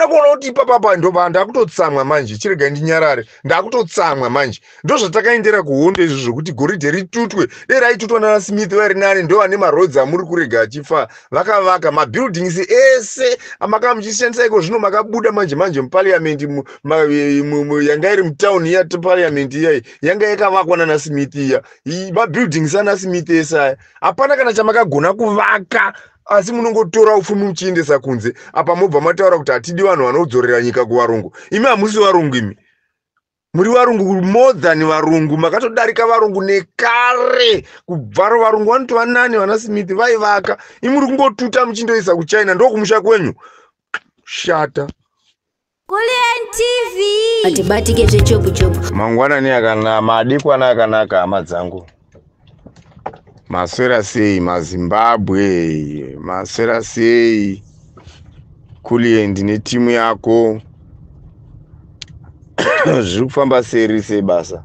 Uda kuona kuti ipapapa ndobva ndakutotsamwa manje, chiregai ndinyarare, ndakutotsamwa manje. Ndozvatakaendera kuhondo izvo zvokuti goridhe ritutwe. Dei raitutwa nana Smith vari nani, ndo vane maroads amuri kurega achifa vakavaka mabuildings ese amakava muchishandisa iko zvino. Makabuda manje manje muparliament yanga iri mutown iya, parliament iyai yanga yakavakwa nana Smith iya, mabuildings ana Smith ese aya hapana kana chamakagona kuvaka, asi munongotora upfumi muchiendesa kunze. Apa mobva mataura kuti hatidi vanhu vanodzorera nyika kuvarungu. Imi hamusi varungu, imi muri varungu more than varungu, makatodarika varungu nekare. Kubvaro varungu vanotova nani, vana Smith vaivaka, imi muri kungotuta muchindoisa kuChina, ndokumusha kwenyu. Shata. Kulliant TV. Atibatike zvechopu-chopu. Mangwanani akanaka, madekwana akanaka, hama dzangu. Maswera sei maZimbabwe? Maswera sei Kulliant netimu yako? Zviri kufamba seri sei basa?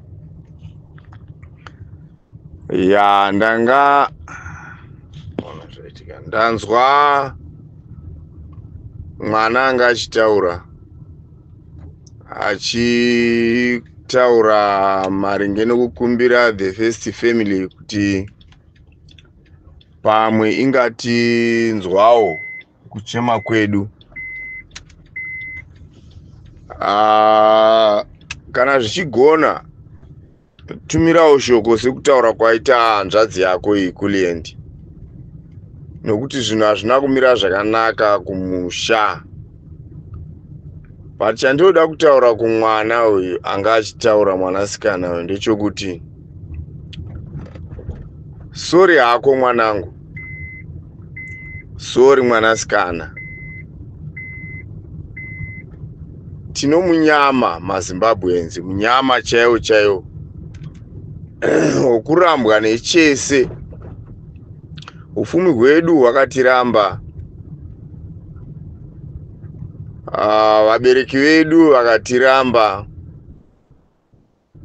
Ya, ndanga ona zvaitika, ndanzwa mwana anga achitaura, achitaura maringe nekukumbira the first family kuti pamwe ingatinzwawo kuchema kwedu. Kana zvichigona, tumirawo shoko sekutaura kwaita hanzvadzi yako iyi, Kulliant, nokuti zvinhu hazvina kumira zvakanaka kumusha. But chandinoda kutaura kumwana uyu anga achitaura, mwanasikana uyu, ndechekuti sorry hako mwanangu, sorry mwanasikana. Tino munyama maZimbabweans, munyama chaiwo chaiwo wokurambwa nechese. Upfumi hwedu hwakatiramba, vabereki vedu vakatiramba,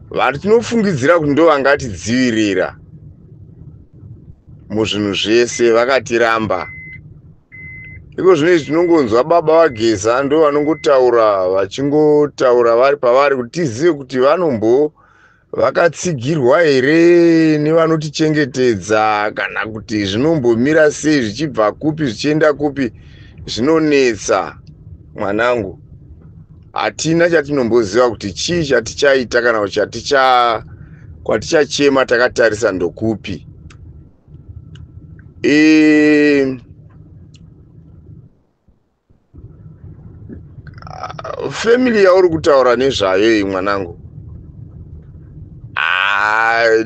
vatinofungidzira kuti ndo vangatidzivirira muzvinhu zvese vakatiramba. Iko zvino izvi tinongonzwa baba vaGeza ndo vanongotaura, vachingotaura vari pavari, kuti tizive kuti vanombo vakatsigirwa here nevanotichengetedza, kana kuti zvinombomira sei, zvichibva kupi zvichienda kupi. Zvinonetsa mwanangu, hatina chatinomboziva kuti chii chatichaita kana kuti kwatichachema takatarisa ndokupi. Family yauri kutaura nezvayo iyi, mwanangu,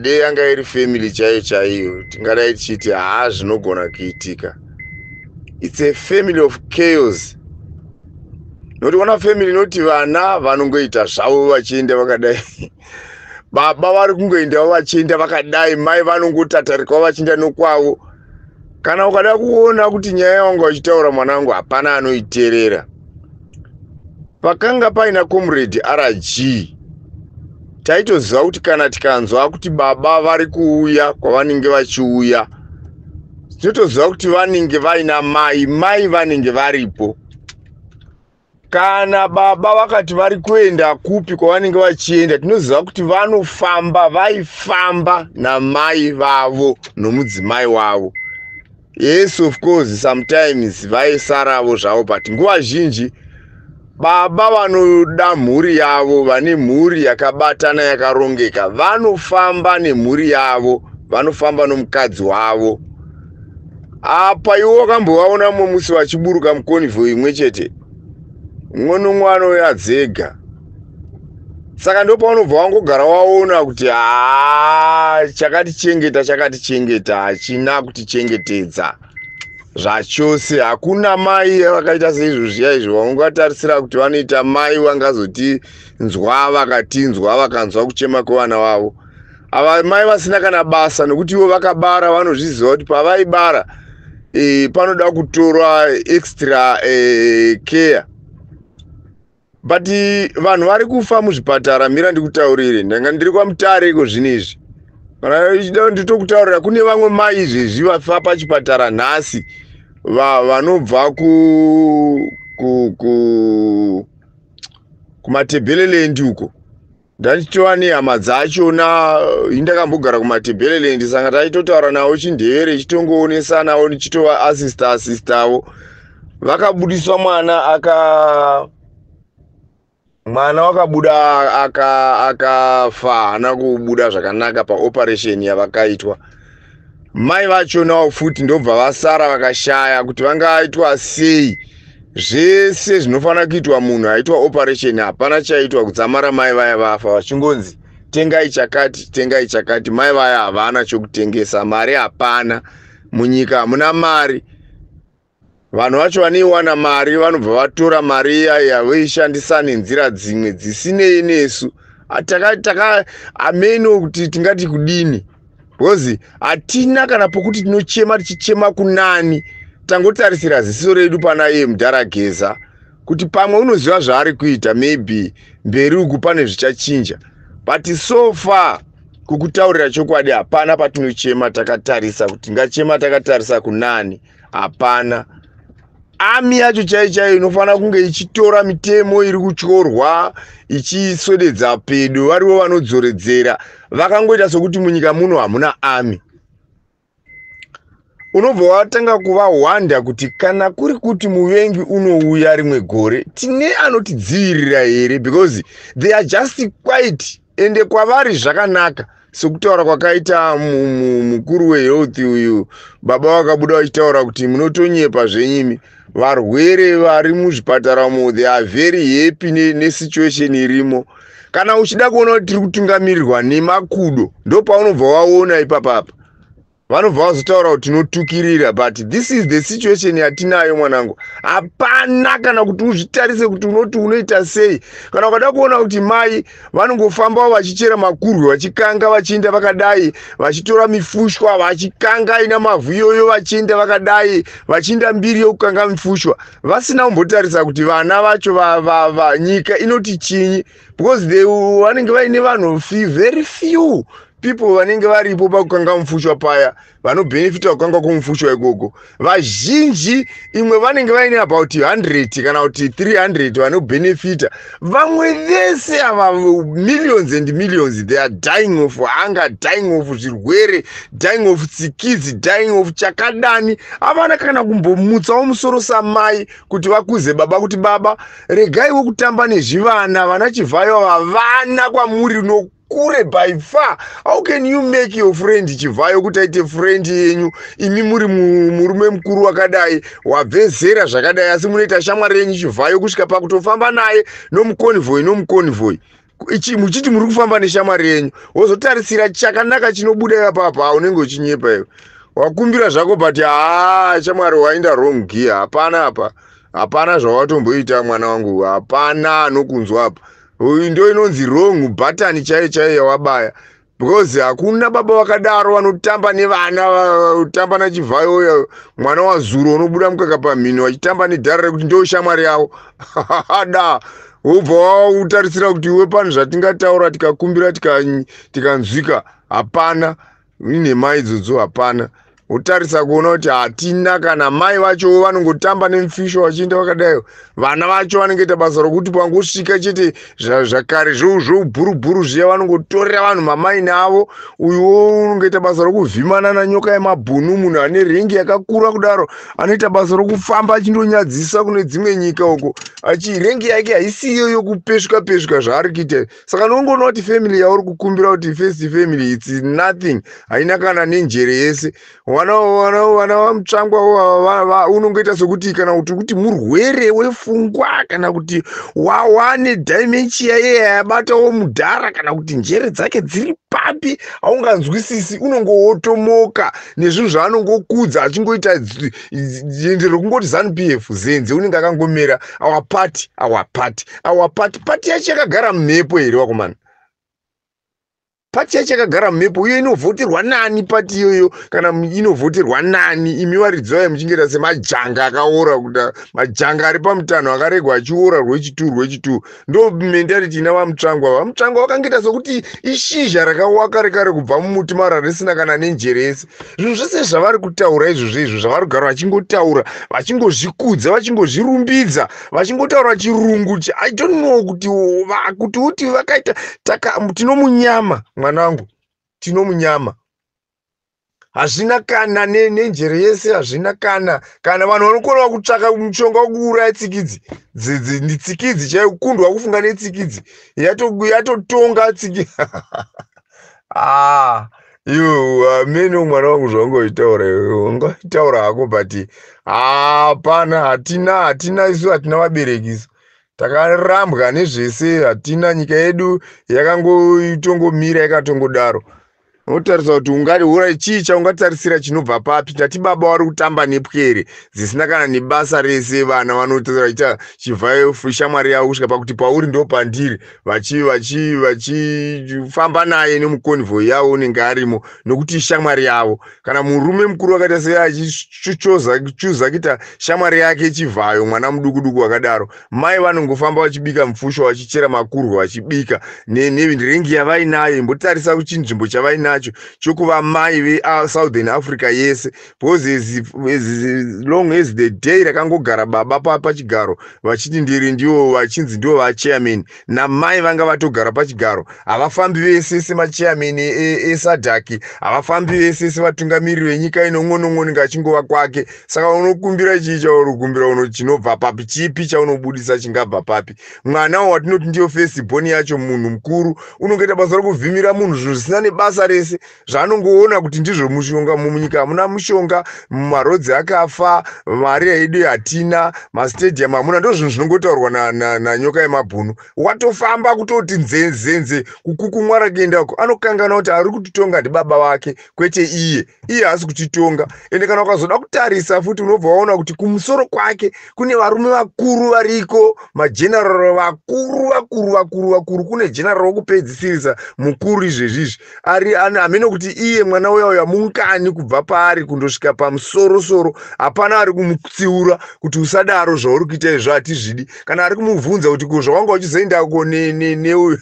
dei yanga iri family chaiyo chaiyo, tingadai tichiti haa, zvinogona kuitika. It's a family of chaos, nokuti ona family inoti vana vanongoita zvavo vachienda vakadai, baba vari kungoendawo vachienda vakadai, mai vanongotatarikawo vachienda nokwavo. Kana ukada kuona kuti nyaya yawanga uchitaura, mwanangu, hapana anoiteerera. Pakanga paina Comrade RG, taitoziva kuti kana tikanzwa kuti baba vari kuuya kwavanenge vachiuya, tinotoziva kuti vanenge vaina mai, mai vanenge varipo. Kana baba vakati vari kuenda kupi kwavanenge vachienda, tinoziva kuti vanofamba, vaifamba namai vavo nomudzimai wavo. Yes, of course, sometimes vaisaravo zvavo, but nguva zhinji baba vanoda mhuri yavo, vane mhuri yakabatana yakarongeka, vanofamba nemhuri yavo, vanofamba nomukadzi wavo. Apa iwo wakambovaona mumwe musi vachiburuka muconvoy imwe chete? Mumwe nomwe anouya dzega. Saka ndopaunobva wangogara waona kuti haa, chakatichengeta, chakatichengeta hachina kutichengetedza zvachose. Hakuna mai vakaita seizvo zviya izvo vaungatarisira kuti vanoita mai vangazotinzwa, vakatinzwa, vakanzwa kuchema kwevana vavo. Ava mai vasina kana basa, nokuti ivo vakabara, vanozviziva kuti pavaibara panoda kutorwa extra care. But vanhu vari kufa muzvipatara. Mira ndikutaurire, ndanga ndiri kwaMutare iko zvino izvi. Kana ichida nditokutaurira, kune vamwe mai izvezvi vafa pachipatara nhasi, vanobva ku, ku, ku kuMatebeleland uko. Ndachitova nehama dzachona, indakambogara kuMatebeleland, saka taitotaura navo chiNdevere, chitongoonesanawo, nichitova assista assistavo. Vakabudiswa mwana, aka mwana wakabuda akafa, haana kubuda zvakanaka paoperation yavakaitwa. Mai vachonawo futi ndobva vasara vakashaya kuti vangaitwa sei. Zvese zvinofanira kuitwa munhu aitwa operation hapana chaitwa kudzamara mai vaya vafa, vachingonzi tengai chakati, tengai chakati. Mai vaya havana chokutengesa, mari hapana munyika, hamuna mari. Vanhu vacho vanoiwana mari vanobva vatora mari iya voishandisa nenzira dzimwe dzisinei nesu. Taka hameno kuti tingati kudini, because hatina kana pokuti tinochema, tichichema kunani. Tangotarisira ziso redu pana iye mudhara Geza kuti pamwe unoziva zvaari kuita, maybe mberi uku pane zvichachinja. But so far, kukutaurira chokwadi, hapana patinochema takatarisa kuti tingachema takatarisa kunani, hapana. Army yacho chaiyo chaiyo inofanira kunge ichitora mitemo iri kutyorwa ichiswededza pedo, varivo vanodzoredzera. Vakangoita sokuti munyika muno hamuna army. Unobva watanga kuvahwanda kuti kana kuri kuti muvengi unouya rimwe gore, tine anotidzivirira here? Because they are just quiet, ende kwavari zvakanaka. Sokutaura kwakaita mukuru wehealth uyu, baba vakabuda vachitaura kuti munotonyepa zvenyimi, varwere vari muzvipatara umo, they are very happy nesituation irimo. Kana uchida kuona kuti tiri kutungamirirwa nemakudo, ndo paunobva waona ipapapa vanobva vazotaura kuti tinotukirira. But this is the situation yatinayo, mwanangu. Hapana kana kuti uzvitarise kuti unoti unoita sei. Kana ukada kuona kuti mai vanongofambawo vachichera makurwe, vachikanga, vachienda vakadai, vachitora mifushwa vachikanga ina mavhu iyoyo, vachienda vakadai, vachiinda mbiri yokukanga mifushwa, vasina kumbotarisa kuti vana vacho nyika inoti chinyi, because they vanenge vaine vanhu very few people vanenge varipo pakukanga mufushwa paya, vanobhenefita kukanga kwomufushwa ikoko. Vazhinji imwe vanenge vaine about 100 kana kuti 300 vanobhenefita. Vamwe vese ava, millions and millions, they are dying of hunger, dying of zvirwere, dying of tsikidzi, dying of chakadani. Havana kana kumbomutsawo musoro samai kuti vakuze baba kuti, "Baba, regaiwo kutamba nezvivana." Vana Chivhayo havana kwamuri no kure by far. How can you make your friend Chivhayo kuti aite friend yenyu, imi muri murume mukuru wakadai, wabvezera zvakadai, asi munoita shamwari yenyu Chivhayo kusvika pakutofamba naye nomuconvoy, nomuconvoy, muchiti muri kufamba neshamwari yenyu? Wozotarisira chakanaka chinobuda ipapa, unenge uchinyepa iwe. Wakumbira zvako, but haa, shamwari, waenda wrong gear. Hapana apa, hapana zvawatomboita, mwana wangu, hapana anokunzwa apa. Ndo inonzi wrong button chaiyo chaiyo yawabaya, because hakuna baba vakadaro vanotamba nevana, tamba naChivhayo, mwana wazuro unobuda mukaka pamhino, vachitamba nedhara rekuti ndo shamwari yavo. Da wobva wautarisira kuti iwe pane zvatingataura, tikakumbira, tikanzwika, hapana. Inhema idzodzo, hapana. Wotarisa kuona kuti hatina kana mai vacho vanongotamba nemufisho vachienda vakadaiwo. Vana vacho vanongoita basa rokuti pangosvika chete zvakare zvoubhurubhuru zviya, vanongotorera vanhu mamaini avo. Uyuwo unongoita basa rokuvhimana nanyoka yemabhunu. Munhu ane rank yakakura kudaro anoita basa rokufamba achindonyadzisa kune dzimwe nyika uko, achi rank yake haisiyo yokupesvuka pesvuka zvaari kuita. Saka nongoona kuti family yauri kukumbira kuti first family, it's nothing, haina kana nenjere yese. Vana vaMutsvangwa unongoita sokuti kana kuti murwere wepfungwa, kana kuti wane dementia iye yabatawo mudhara, kana kuti njere dzake dziri papi, haunganzwisisi. Unongowotomoka nezvinhu zvaanongokudza achingoita ende rokungoti ZANU PF zenze, unenge akangomera our party, our party, our party. Party yacho yakagara mumhepo here, wakomana? Pati yacho yakagara mumhepo uye inovhoterwa nani pati iyoyo? Kana inovhoterwa nani? Imi varidzi vayo muchingoita semajanga akaora, kuda majanga ari pamutanho akaregwa achiora rwechitu rwechitu. Ndo mentality ina VaMutsvangwa. VaMutsvangwa vakangoita sokuti ishizha rakawa kare kare kubva mumuti mara risina kana nenjere yese. Zvinhu zvese zvavari kutaura izvozvo, izvo zvavari kugara vachingotaura, vachingozvikudza, vachingozvirumbidza, vachingotaura chirungu, I don't know kuti uti vakaita tinomunyama. Mwanangu, tinomunyama. Hazvina kana nenjere yese, hazvina kana vanhu vanokona kutsvaka mushonga wekuuraya tsikidzi. Tsikidzi chaiyo kukundwa kufunga netsikidzi yatotonga tsiki. Ah, iwe amene mwana wangu, zvaungoitaura ungaitaura hako, but hapana, hatina isu, hatina vabereki isu, takarambwa nezvese, hatina. Nyika yedu yakangotongomira yakatongodaro. Unotarisa kuti ungati ura chii chaungatarisira chinobva papi? Tati baba vari kutamba nepwere dzisina kana nebasa rese. Vana vanoita chivhayo shamwari yavo kusvika pakuti pauri ndo pandiri, vachifamba naye nemuconvoy yavo, unenge arimo nokuti ishamwari yavo. Kana murume mukuru akaita sei achichuza kuita shamwari yake chivhayo, mwana muduku duku wakadaro? Mai vanongofamba vachibika mupfusho, vachichera makurwa, vachibika nerengi yavainayo. Imbotarisa kuchinzvimbo chavainacho chokuva mai veSouthern Africa yese, because as long as the day rakangogara baba pachigaro vachiti ndiri ndivo, vachinzi ndivo vachairman, namai vanga vatogara pachigaro. Havafambi vese semachairman eSADC, havafambi vese sevatungamiriri venyika ino. Umwe nomumwe unenge achingova kwake. Saka unokumbira chii chauri kukumbira uno? Chinobva papi? Chipi chaunobudisa chingabva papi? Mwana watinoti ndiyo first born yacho, munhu mukuru unongoita basa rekuvhimira munhu zvinhu zvisina nebasa rese, zvaanongoona kuti ndizvo mushonga. Munyika hamuna mushonga, marodzi akafa, mari yedu hatina, mastadium hamuna. Ndo zvinhu zvinongotaurwa nanyoka yemabhunu. Watofamba kutoti nzenzenze kukukumwara kuendako, anokanganwa kuti ari kutitonga ndibaba vake, kwete iye. Iye haasi kutitonga. Ende kana ukazoda kutarisa futi, unobva waona kuti kumusoro kwake kune varume vakuru variko, mageneral vakuru vakuru vakuru vakuru. Kune general wokupedzisirisa mukuru izvezvizvi ari hamene kuti iye mwana uya uya mungani kubva paari kundosvika pamusorosoro. Hapana ari kumutsiura kuti usadaro, zvauri kuita izvo hatizvidi, kana ari kumubvunza kuti ko zvawanga uchizoendako neuyu.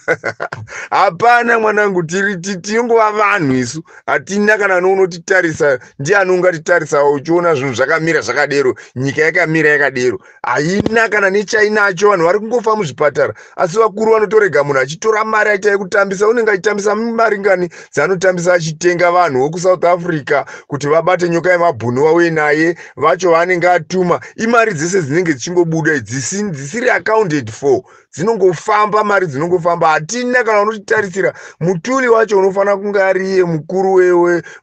Hapana, mwanangu, tinongova vanhu isu, hatina kana nounotitarisa. Ndiani ungatitarisa uchiona zvinhu zvakamira zvakadero, nyika yakamira yakadero, haina kana nechainacho? Vanhu vari kungofa muzvipatara, asi vakuru vanotorega munhu achitora mari aita yekutambisa. Unenge achitambisa mari ngani dzaanotambisa achitenga vanhu vokuSouth Africa kuti vabate nyoka yemabhunu vauye naye? Vacho vaanenge atuma, imari dzese dzinenge dzichingobuda dzisiri accounted for, dzinongofamba, mari dzinongofamba. Hatina kana unotitarisira. Mutuli wacho unofanira kunge ari iye mukuru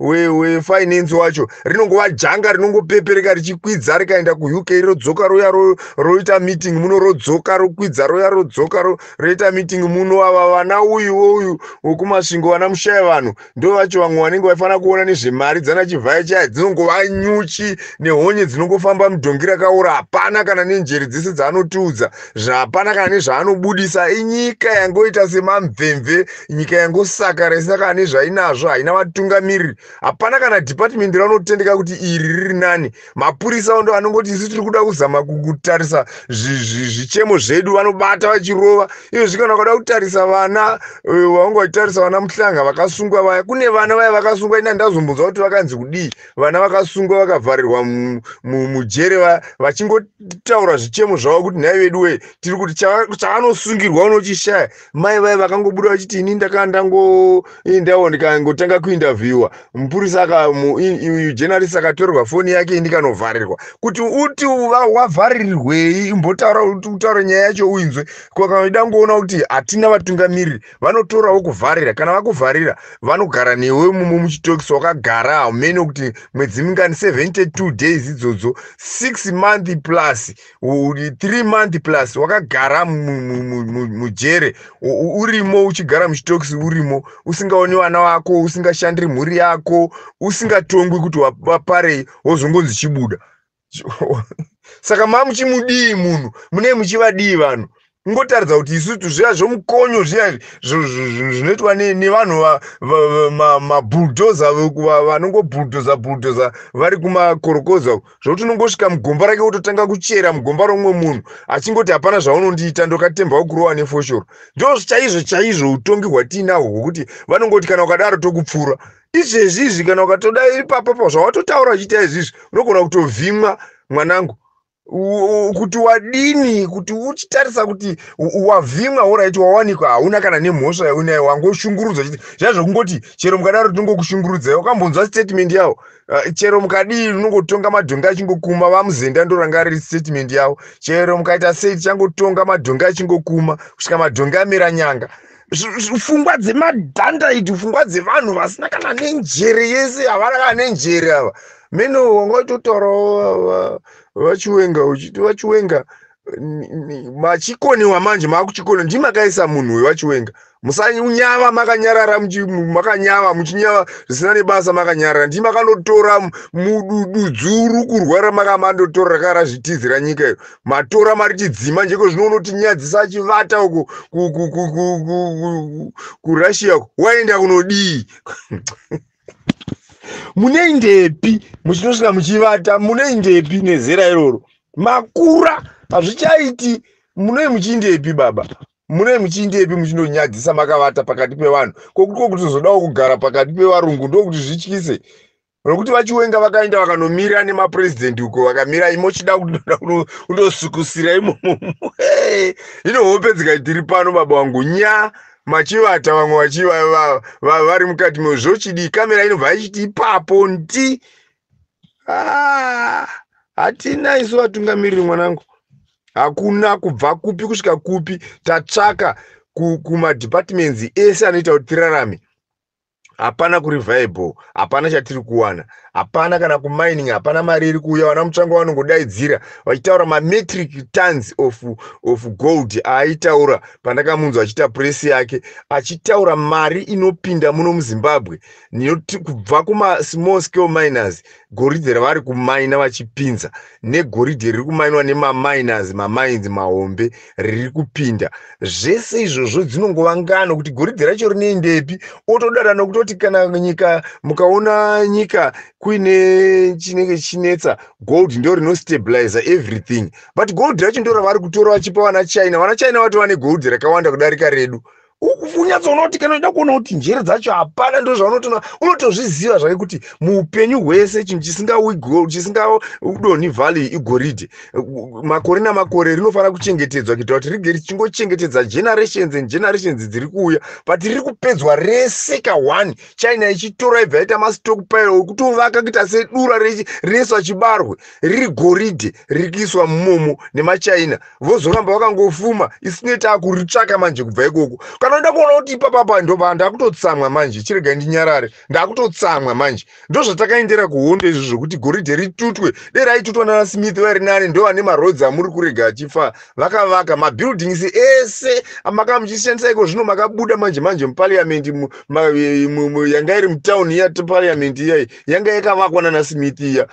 wefinance wacho, rinongova janga rinongopepereka richikwidza rikaenda kuUK, rodzoka, roya roita meeting muno, rodzoka, rokwidza, roya, rodzoka, roita meeting muno. Ava vana uyu wouyu wekuMasvingo, vana mushaya vanhu, ndo vacho vamwe vanenge vaifanira kuona nezvemari dzana chivhaya chaya. Dzinongova nyuchi nehonye dzinongofamba mudhongi rakaora. Hapana kana nenjere dzese dzaanotiudza, zvapana kana nezvaanobudisa. Inyika yangoita semamvemve, nyika yangosakara isina kana nezvainazvo, haina vatungamiriri. Hapana kana department raunotendeka kuti iri riri nani. Mapurisa ndo anongoti isu tiri kuda kuzama kutarisa zvichemo zvedu, vanobata vachirova. Izvozvi kana ukada kutarisa vana vanga vachitarisa vana Muhlanga vakasungwa vaya, kune vana vaya vakasungwa, ina ndazombonzwa kuti vakanzi kudii, vana vakasungwa vakavharirwa mujere vaya, vachingotaura zvichemo zvavo kuti nhai vedu wee, tiri kuti chavanosungirwa unochishaya. Mai vaya vakangobuda vachiti ini ndakanga ndangoendawo ndikangotanga kuinterviewa mupurisa, uyu journalist akatorerwa foni yake, ndikanovharirwa. Kuti uti wavharirirwei? Imbotaura, utaure nyaya yacho uinzwe. Kana ngoona kuti hatina vatungamiriri, vanotorawo kuvharira. Kana vakuvharira, vanogara newe mumo muchitokisi, wakagara hamene kuti mwedzi mingani, 72 days idzodzo, 6 month plus, 3 month plus, wakagara mujere urimo, uchigara muchitokisi urimo, usingaoni vana vako, usingashandiri mhuri yako, usingatongwi kuti waparei, wozongonzi chibuda. Saka mamuchimudii munhu? Munee muchivadii vanhu? Kungotaridza kuti isusu zviya zvomukonyo zviya zvinoitwa nevanhu mabhuldhoza, vanongobhuldhoza bhuldhoza vari kumakorokoza, zvokuti unongosvika mugomba rake wototanga kuchera mugomba romumwe munhu achingoti hapana zvaunondiita, ndokatemba kurowa nefoshoro. Ndo chaizvo chaizvo utongi hwatiinahwo, hwokuti vanongoti kana ukadaro tokupfura. Izvezvi izvi kana ukatoda ipapapo zvawatotaura uchiita izvizvi, unogona kutovhimwa, mwanangu, kuti wadini, kuti uchitarisa kuti wavhimwa. Alright, wawanikwa hauna kana nemhosva yaunayo, wangoshungurudzwa chiti zviya zvokungoti chero mukadaro tinongokushungurudzai. Wakambonzwa statement yavo? Chero mukadii unongotonga madhongi achingokuma. Vamuzenda ndoranga riri statement yavo: chero mukaita sei tichangotonga madhongi achingokuma kusvika madhongi amera nyanga. Pfungwa dzemadhanda idzi, pfungwa dzevanhu vasina kana nenjere yese, havana kana nenjere ava. Meno wanga uchitotaurawo vaChiwenga, uchiti vaChiwenga machikoniwa manje, maakuchikoniwa, ndimakaisa munhu uyu vaChiwenga. Musanyava makanyarara, makanyava muchinyava zvisina nebasa makanyarara. Ndimakanotora mududzuru kurwara, makamandotora rakarazvitizira nyika iyo, matora mari chidzima njeko zvino unotinyadzisa achivata uko kuRussia uko. Waenda kunodii? Munoendepi muchinosvika muchivata? Munoendepi nezera iroro? Makura, hazvichaiti. Munoi muchiindepi, baba? Munoi muchiindepi muchinonyadzisa makavata pakati pevanhu? Kokuti kokutozodawo kugara pakati pevarungu ndokuti zvityise, nokuti vaChiwenga vakaenda vakanomira nemapurezidendi uko, vakamira imochida kundosukusira imomo. Ino hope dzikaitiri pano, baba vangu, nya machivata, vamwe vari mukati mezvochidii, kamera inobva ichiti ipapo ndi. Ah, hatina isu vatungamiriri, mwanangu, hakuna. Kubva kupi kusvika kupi tatsvaka kumadepartments ese anoita kuti tirarame, hapana kuri viable, hapana chatiri kuwana, hapana kana kumining, hapana mari iri kuuya. Vana Mutsvangwa vanongodaidzira vachitaura mametric tons of gold aaitaura pandakamunzwa achiita press yake, achitaura mari inopinda muno muZimbabwe kubva kumasmall scale miners, goridhe ravari kumaina vachipinza, negoridhe riri kumainwa nemaminers, mamines mahombe riri kupinda. Zvese izvozvo dzinongova ngano kuti goridhe racho rinoendepi. Otodada nokutoti kana nyika, mukaona nyika kuine chinenge chichinetsa, gold ndo rinostabiliza everything. But gold racho ndo ravari kutora vachipa vana China. Vana China vatova negold rakawanda kudarika redu. Unyatsoona kuti kana uchida kuona kuti njere dzacho hapana, ndo zvaunotoona, unotozviziva zvake kuti muupenyu hwese chinhu chisingadoni value igoridhe. Makore namakore rinofanira kuchengetedzwa kuitira kuti rige richingochengetedza generations and generations dziri kuuya, but riri kupedzwa rese ka1. China ichitora, ibva yaita mastockpile ekutovaka kuita sedura rinoiswa chibarwe, riri goridhe riri kuiswa mumomo nemaChina, vozoramba vakangofuma. Isine taakuritsvaka manje kubva ikoko. Kana uda kuona kuti ipapapa ndoba ndakutotsamwa manje, chiregai ndinyarare, ndakutotsamwa manje. Ndo zvatakaendera kuhondo izvo zvokuti goridhe ritutwe. Dai raitutwa nana Smith vari nani, ndo vane maroads amuri kurega achifa, vakavaka mabuildings ese amaka muchishandisa iko zvino. Makabuda manje manje muparliament yanga iri mutauni iya, parliament iyai yanga yakavakwa nana Smith iya,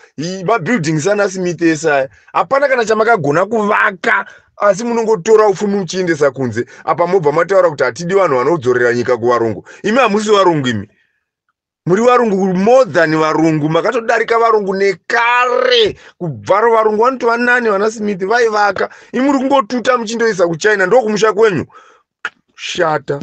mabuildings ana Smith ese aya, hapana kana chamakagona kuvaka, asi munongotora upfumi muchiendesa kunze. Apa mobva mataura kuti hatidi vanhu vanodzorera nyika kuvarungu. Imi hamusi varungu, imi muri varungu more than varungu, makatodarika varungu nekare. Kubva varungu vanotova nani, vana Smith vaivaka, imi muri kungotuta muchindoisa kuChina, ndokumusha kwenyu. Shata.